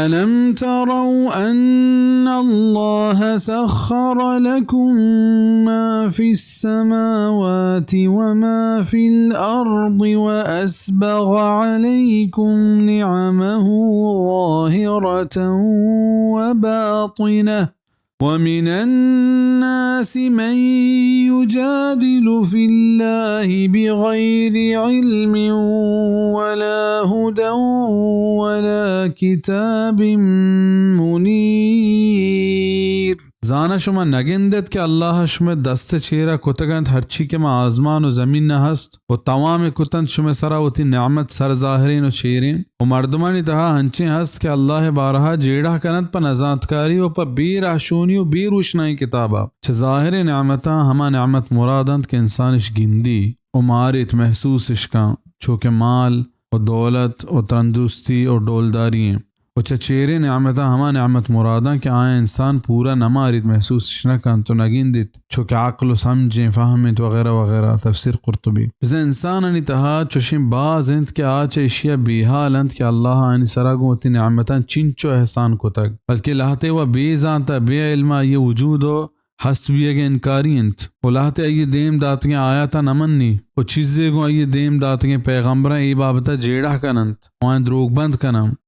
ألم تروا أن الله سخر لكم ما في السماوات وما في الأرض وأسبغ عليكم نعمه ظاهرة وباطنة ومن الناس من يجادل في الله بغير علم ولا هدى ولا كتاب منير. زانا شما نگندت کہ اللہ شمئے دست چیرا کتگ انت ہرچی کہ ما آزمان و زمین ہست و توام کتنت شمئے سرا وتی نعمت سر ظاہرین و چیرین؟ و مردمانی تہا ہنچیں ہست کہ اللہ بارہا جیڑہ کننت پہ نزانتکاری و پہ بے رہشونی و بے روشنائیں کتابا۔ چہ ظاہریں نعمتاں ہما نعمت مراد انت کہ انسانش گندی و ماریت، محسوسش کن، چو کہ مال و دولت و تندرستی و ڈولداری ایں۔ و چہ چیریں نعمتاں ہما نعمت مراداں کہ آیاں انسان پورا نہ ماریت، محسوسش نہ کنت و نہ گندیت، چو کہ عقل و سمجھیں، فہم انت وغیرہ وغیرہ۔ تفسیر قرطبی۔ بزاں انسانانی تہا چوشیں باز انت کہ آ چہ اشیا بے حال انت کہ اللہ آیانی سرا گوں وتی نعمتاں چنچو احسان کتگ، بلکہ لہتے و بے زانتا، بے علما آئی وجود و ہست بیگ ء انکاری انت و لہتے آئی ء دیم داتگیں آیاتاں نہ منی و چیزے گوں آئی ء دیم داتگیں پیغمبراں اے بابت ء جیڑہ کن انت و آیاں دروگ بند کن انت۔